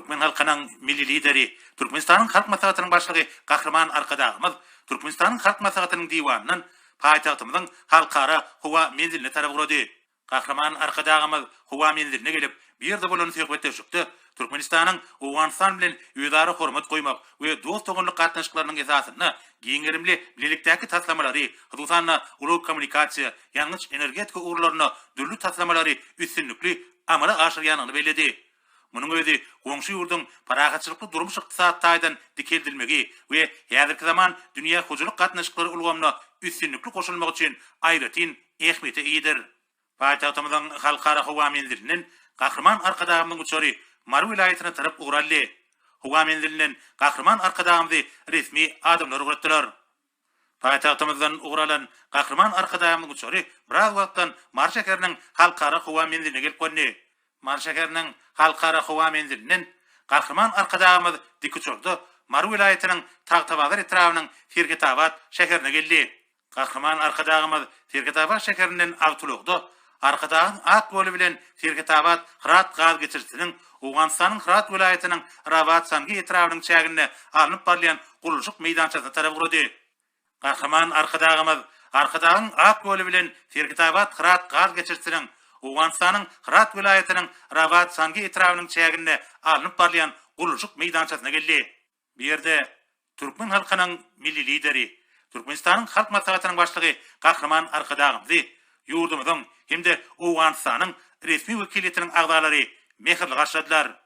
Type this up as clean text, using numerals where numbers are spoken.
Türkmen halkynyň Milli Lideri, Türkmenistanyň Halk Maslahatynyň Başlygy Gahryman Arkadagymyz Türkmenistanyň Halk Maslahatynyň Diwanyndan paýtagtymyzyň Halkara howa menziline tarap ugrady. Gahryman Arkadagymyz howa menziline gelip, bu ýerde bolan söhbetdeşlikde Türkmenistanyň Owganystan bilen özara hormat goýmak we dost-doganlyk gatnaşyklarynyň esasynda giň gerimli bilelikdäki taslamalary, hususan-da, ulag-kommunikasiýa, ýangyç-energetika ugurlarynda dürli taslamalary üstünlikli amala aşyrýandygyny belledi. Munuň özi goňşy ýurduň parahatçylykly durmuş-ykdysady taýdan dikeldilmegi we häzirki zaman dünýä hojalyk gatnaşyklary ulgamyna üstünlikli goşulmagy üçin aýratyn ähmiýete eýedir. Paýtagtymyzyň Halkara howa menzilinden Gahryman Arkadagymyzyň uçary Mary welaýatyna tarap ugur aldy. Howa menzilinden Gahryman Arkadagymyzy resmi adamlar ugratdylar. Paýtagtymyzdan ugur alan Gahryman Arkadagymyzyň uçary biraz wagtdan Mary şäheriniň Halkara howa menziline gelip gondy. Mary şäheriniň Halkara howa menzilinden Gahryman Arkadagymyz dikuçarda Mary welaýatynyň Tagtabazar etrabynyň Serhetabat şäherine geldi. Gahryman Arkadagymyz Serhetabat şäherinden awtoulagda Arkadagyň ak ýoly bilen Serhetabat-Hyrat gaz geçirijisiniň Owganystanyň Hyrat welaýatynyň Rabat-Sangi etrabynyň çäginde alnyp barylýan gurluşyk meýdançasyna tarap ugrady. Gahryman Arkadagymyz Arkadagyň ak ýoly bilen Serhetabat-Hyrat gaz geçirijisiniň Owganystanyň Hyrat welaýatynyň Rabat-Sangi etrabynyň çäginde alnyp barylýan gurluşyk meýdançasyna geldi. Bu ýerde türkmen halkynyň Milli Lideri, Türkmenistanyň Halk Maslahatynyň Başlygy Gahryman Arkadagymyzy ýurdumyzyň hem-de Owganystanyň resmi wekiliýetiniň agzalary mähirli garşyladylar.